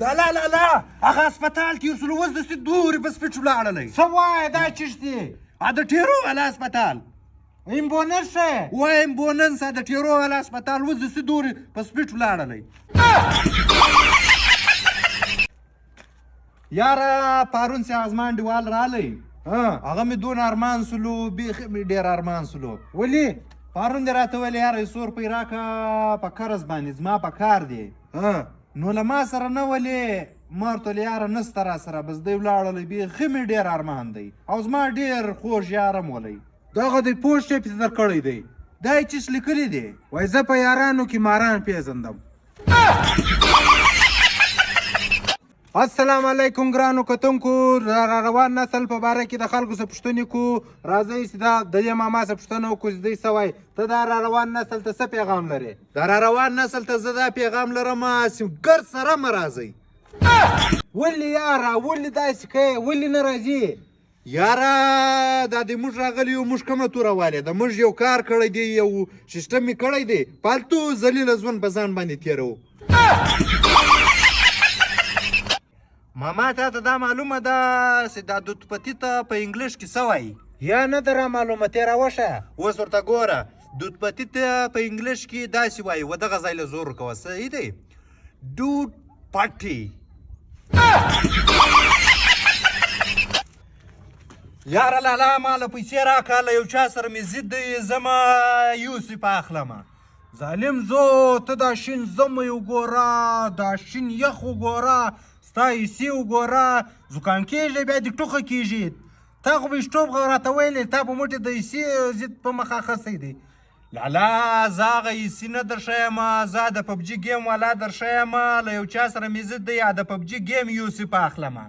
لا لا لا، هغه هسپتال کې یو سل اوس دستي دورې په سپیټ ولاړلی. څه وایې، دا چش دي؟ د ټیرو والا هسپتال. امبونس ښه وایم بوننسه، د ټیرو والا هسپتال اوس دستي دورې په سپیټ ولاړلی. یاره پرون چې هغه زما انډیوال رالی، هغه مې دونه ارمان سولو، بیخي مې ډېر ارمان سولو. ولې؟ پرون دې راته ویل یاره یو څو روپۍ راکړه په قرض باندې، زما په کار دی. نو له ما سره نه ولې، ما ورته ویل یاره نسته را سره، بس دی ولاړلی، بیخي مې ډېر ارمان دی او زما ډېر خوږ یار هم ولی. دغه دی پوسټ یې پسې درکړی دی. دا یې چیش لیکلي دي؟ وای زه په یارانو کې ماران پیژندم. السلام علیکم ګرانو کتونکو، را روان نسل په باره کې د خلکو څخه پوښتنې کوو. راځئ چې دا د دې ماما څخه پوښتنه وکړو چې دی څه وایي. ته دا را روان نسل ته څه پیغام لرې؟ د را روان نسل ته زه دا پیغام لرم چې ګرد سره مه راځئ. ولې یاره، ولې داسې کوې، ولې نه راځي؟ یاره دا د موږ راغلي یو، موږ کومه توره والې ده، موږ یو کار کړی دی، یو سیستم مې کړی دی، پالتو ذلیله ژوند په ځان باندې تېروو. ماما تا ته دا معلومه ده چې دا دود پتی ته په انګلیش کې څه وایي؟ یا نه ده را معلومه، ته یې راوښیه. اوس ورته ګوره، دود پتی ته په انګلیش کې داسې وایي، و دغه ځای له زور ورکوه، صحیح دی، دود پټي. یاره لالا ما له پیسې راکړه، له یو چا سره مې ضد دی، زه ما یوسف اخلمه. ظالم زو، ته دا شین زمی وګوره، دا شین یخ وګوره، ستا ایسي وګوره، زکام کېږي بیا دې ټوخه کېږي. تا خو به ټوپ راته ویلې، تا په موټي د ایسي ضد په مخه اخیستی دی. لالا زه هغه ایسي نه درښیم، زه د پبجي ګیم والا درښیم، له یو چا سره مې ضد دی، د پبجي ګیم یوسف اخلمه.